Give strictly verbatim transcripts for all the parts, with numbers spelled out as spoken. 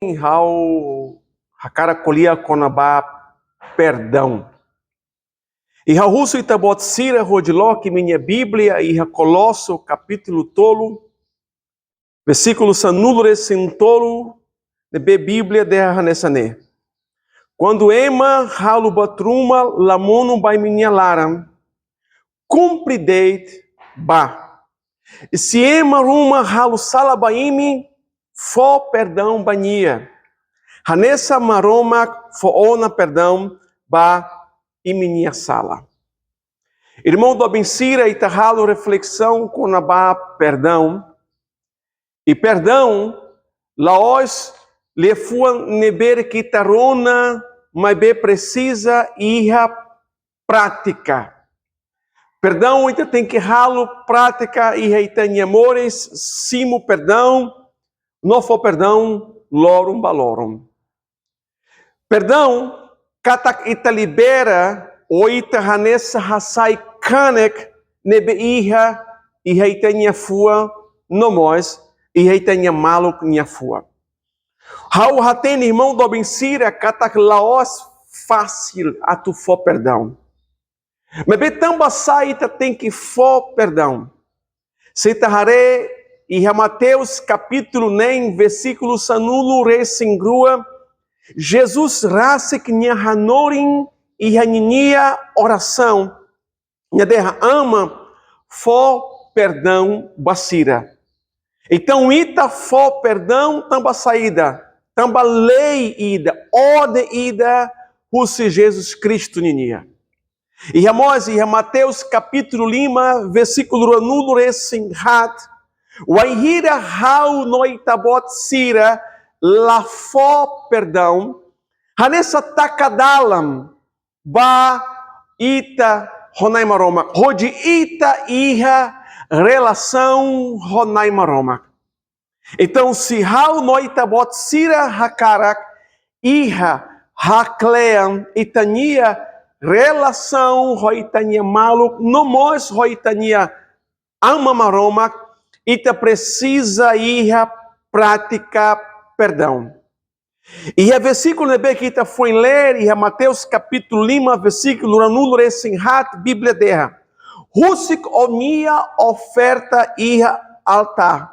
ha'u hakarak ko'alia kona-ba perdaun. I ha'u husu ita-boot sira hodi loke imi-nia Bíblia iha Kolosu kapítulu tolu, versíkulu sanulu-resin-tolu, ne'ebé Bíblia dehan hanesan ne'e: Kuandu ema halo buat ruma la monu ba imi-nia laran, kumpre de'it bá. I se ema ruma halo sala ba imi, fó perdaun ba nia, hanesan Maromak fó ona perdaun ba imi-nia sala. Irmaun doben sira, ita halo reflesaun kona-ba perdaun. I perdaun la'ós liafuan ne'ebé ke ita rona, maibé presiza iha prátika. Perdaun ita tenke halo prátika iha ita-nia moris, simu perdaun, no fó perdaun loron ba loron. Perdaun katak ita libera, ou ita hanesan hasai kanek ne'ebé iha, iha ita-nia fuan, no mós iha ita-nia maluk nia fuan. Ha'u hatene, irmaun doben sira, katak la'ós fasil atu fó perdaun. Maibé tanbasá ita tenke fó perdaun? Se ita haree iha Mateus kapítulu neen, versíkulu sanulu-resin-rua, Jesus rasik nia hanorin iha ninia orasaun, nia dehan: Aman, fó perdaun ba sira. Entaun, ita fó perdaun tanba saida? Tanba lei ida, orden ida husi Jesus Kristu ninia. Iha mós, iha Mateus kapítulu lima, versíkulu ruanulu-resin-haat: Wainhira ha'u no ita-boot sira la fó perdaun, hanesan taka dalan ba ita ho Na'i Maromak, hodi ita iha relasaun ho Na'i Maromak. Entaun, se ha'u no ita-boot sira hakarak iha haklean ita-nia relasaun ho ita-nia maluk, no mós ho ita-nia Aman Maromak, ita presiza iha prátika perdaun. Iha versíkulu ne'ebé ke ita foin lee, iha Mateus kapítulu lima, versíkulu ruanulu-resin-haat, Bíblia dehan: Husik ó-nia oferta iha altár,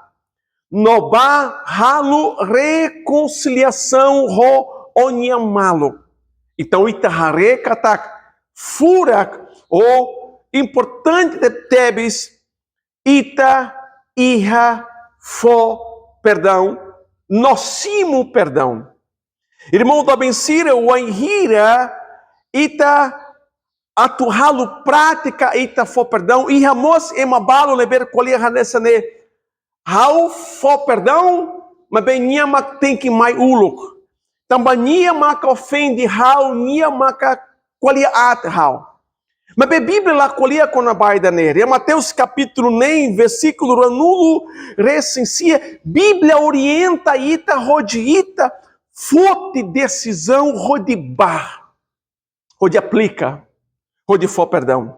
no bá halo rekonsiliasaun ho ó-nia maluk. Entaun, ita haree katak furak ou importante tebes ita iha fó perdaun no simu perdaun. Irmaun doben sira, wainhira ita atu halo prátika ita fó perdaun, iha mós ema balu ne'ebé ko'alia hanesan ne'e: Ha'u fó perdaun, maibé nia mak tenke mai uluk. Tanba nia maka ofende ha'u, nia maka ko'alia aat ha'u. Maibé Bíblia la ko'alia kona-ba ida-ne'e. Iha Mateus kapítulu neen, versíkulu ruanulu-resin-sia, Bíblia orienta ita hodi ita foti desizaun hodi bá, hodi aplika, hodi fó perdaun.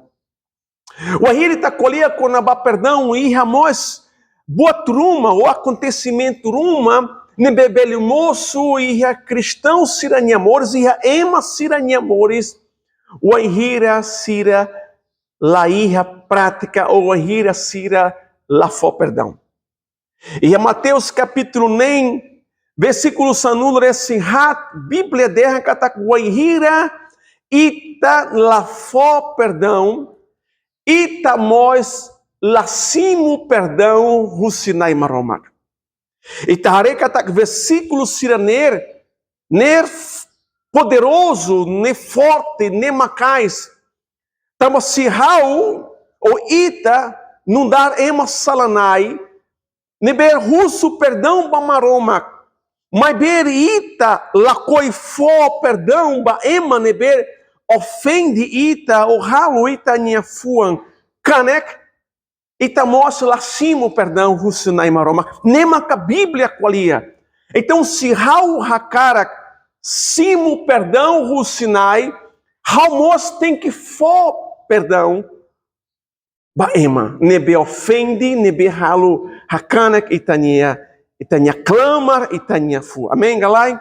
Wainhira ita ko'alia kona-ba perdaun, iha mós buat ruma ou akontesimentu ruma ne'ebé bele mosu iha kristaun sira-nia moris, iha ema sira-nia moris, wainhira sira la iha prátika ou wainhira sira la fó perdaun. Iha Mateus kapítulu neen, versíkulu sanulu-resin-haat, Bíblia dehan katak wainhira ita la fó perdaun, ita mós la simu perdaun husi Na'i Maromak. Ita haree katak versíkulu sira-ne'e, ne'e poderozu, ne'e forte, ne'e maka'as. Tanba se ha'u ou ita nu'udar ema sala-na'in ne'ebé husu perdaun ba Maromak, maibé ita lakohi fó perdaun ba ema ne'ebé ofende ita ou halo ita-nia fuan kanek, ita mós la simu perdaun husi Na'i Maromak. Ne'e maka Bíblia ko'alia. Entaun, se ha'u hakarak simu perdaun husi Na'i, ha'u mós tenke fó perdaun ba ema ne'ebé ofende, ne'ebé halo hakanek ita-nia ita-nia klamar, ita-nia fuan. Amen ka lae?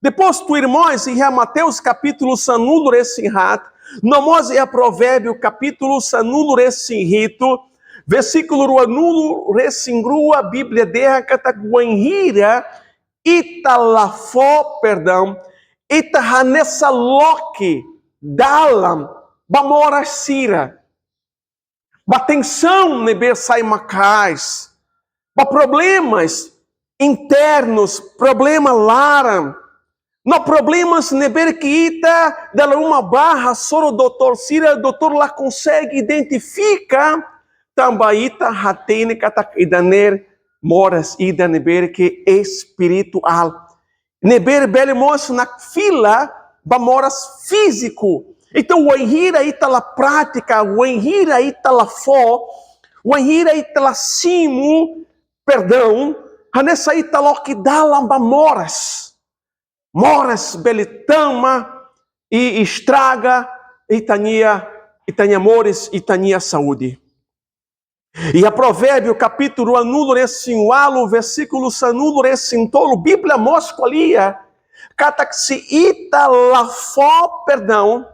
Depois, tuir mós, iha Mateus kapítulu sanulu-resin-haat, no mós iha Provérbiu kapítulu sanulu-resin-hitu, versíkulu ruanulu-resin-rua, Bíblia dehan katak wainhira ita la fó perdaun, ita hanesan loke dalan ba moras sira, ba tensaun ne'ebé sai maka'as, ba problemas internus, problema laran, no problemas ne'ebé ke ita dala ruma bá hasoru doutór sira, doutór la konsege identifika, tanba ita hatene katak ida-ne'e moras ida ne'ebé ke espirituál. Ne'ebé bele mós nakfila ba moras fíziku. Entaun, wainhira ita la pratika, wainhira ita la fó, wainhira ita la simu perdaun, hanesan ita loke dalan ba moras. Moras bele tama i estraga ita-nia, ita-nia moris, ita-nia saúde. Iha Provérbiu kapítulu ruanulu-resin-ualu, versíkulu sanulu-resin-tolu, Bíblia mós ko'alia katak se ita la fó perdaun,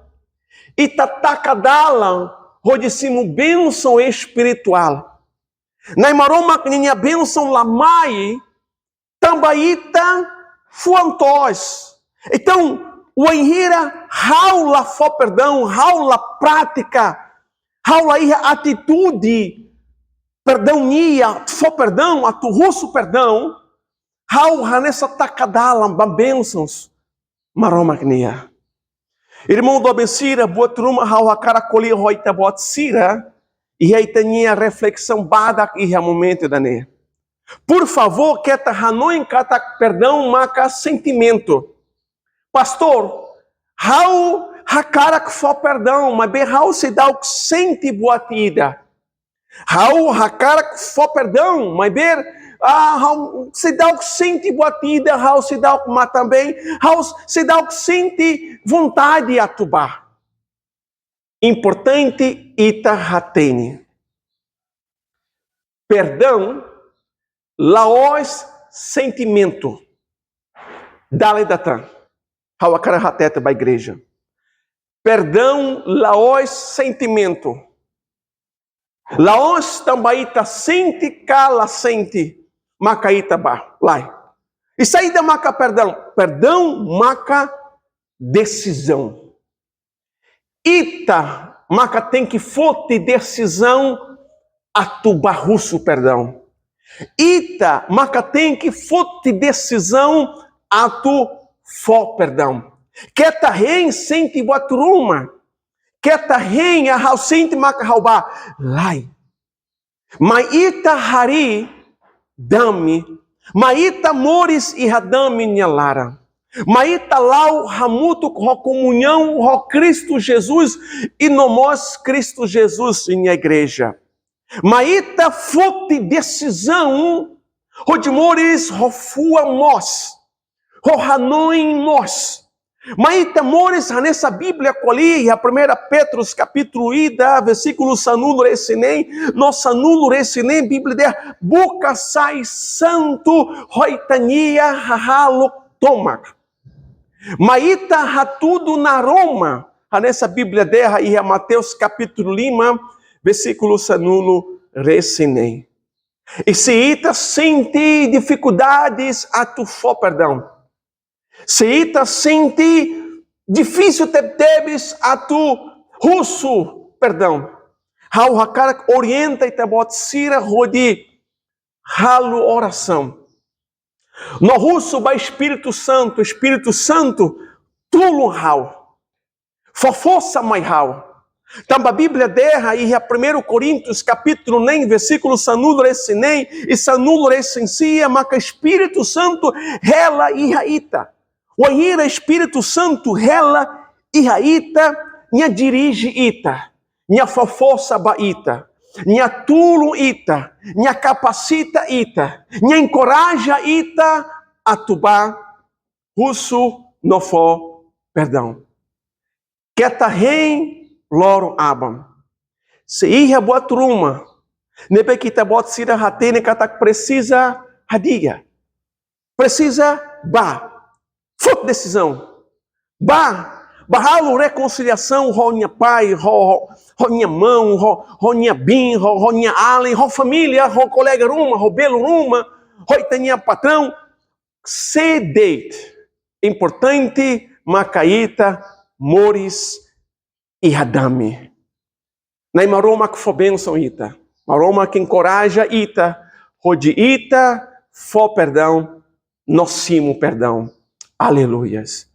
ita taka dalan hodi simu bensaun espirituál. Na'i Maromak ninia bensaun la mai, tanba ita fuan toos. Entaun, wainhira ha'u la fó perdaun, ha'u la pratika, ha'u la iha atitude perdaun nian, fó perdaun, atu husu perdaun, ha'u hanesan taka dalan ba bensaun Maromak nian. Irmaun doben sira, buat ruma ha'u hakarak ko'alia ho ita-boot sira, iha ita-nia reflesaun badak iha momentu ida-ne'e. Por favór, keta hanoin katak perdaun maka sentimentu. Pastór, ha'u hakarak fó perdaun, maibé ha'u seidauk sente buat ida. Ha'u hakarak fó perdaun, maibé, ah, ha'u seidauk sente buat ida, ha'u seidauk matan-been, ha'u seidauk sente vontade atu bá. Importante ita hatene. Perdaun la'ós sentimentu. Dala ida tan. Ha'u hakarak hatete ba igreja. Perdaun la'ós sentimentu. La'ós tanba ita sente ka la sente, maka ita bá. Lae. I saida maka perdaun? Perdaun maka desizaun. Ita maka tenke foti desizaun atu bá husu perdaun. Ita maka tenke foti desizaun atu fó perdaun. Keta hein sente buat ruma. Keta hein, ah, ha'u sente maka ha'u bá. Lae. Mai ita harii dame, mai ita moris iha dame nia laran. Mai ita la'o hamutuk ho komuñaun ho Kristu Jesus i no mós Kristu Jesus nia igreja. Mai ita foti desizaun hodi moris ho fuan moos, ho hanoin moos. Mai ita moris hanesan Bíblia ko'alia iha Primeira Petrus kapítulu ida, versíkulu sanulu-resin-neen no sanulu-resin-neen, Bíblia dehan buka sai santu ho ita-nia hahalok tomak. Mai ita hatudu naroman, hanesan Bíblia dehan iha Mateus kapítulu lima, versíkulu sanulu-resin-neen. I se ita sente difikuldades atu fó perdaun, se ita sente difisil tebetebes atu husu perdaun, ha'u hakarak orienta ita-boot sira hodi halo orasaun. No husu ba Espíritu Santu, Espíritu Santu, tulun ha'u. Fó forsa mai ha'u. Tanba Bíblia dehan iha Primeiru Koríntius kapítulu neen, versíkulu sanulu-resin-neen i sanulu-resin-sia, maka Espíritu Santu hela iha ita. Wainhira Espíritu Santu hela iha ita, nia dirije ita, nia fó forsa ba ita, nia tulun ita, nia kapasita ita, nia enkoraja ita atu bá husu no fó perdaun. Keta hein loron aban. Se iha buat ruma ne'ebé ke ita-boot sira hatene katak presiza hadi'a, Presiza bá, foti desizaun. Bá, bá halo rekonsiliasaun ho nia pai, ho, ho, ho nia maun, ho, ho nia biin, ho, ho nia alin, ho família, ho kolega ruma, ho belun ruma, ho ita-nia patraun. Sé de'it, importante maka ita moris iha dame. Na'i Maromak fó bensaun ita. Maromak enkoraja ita, hodi ita fó perdaun, no simu perdaun. Aleluias.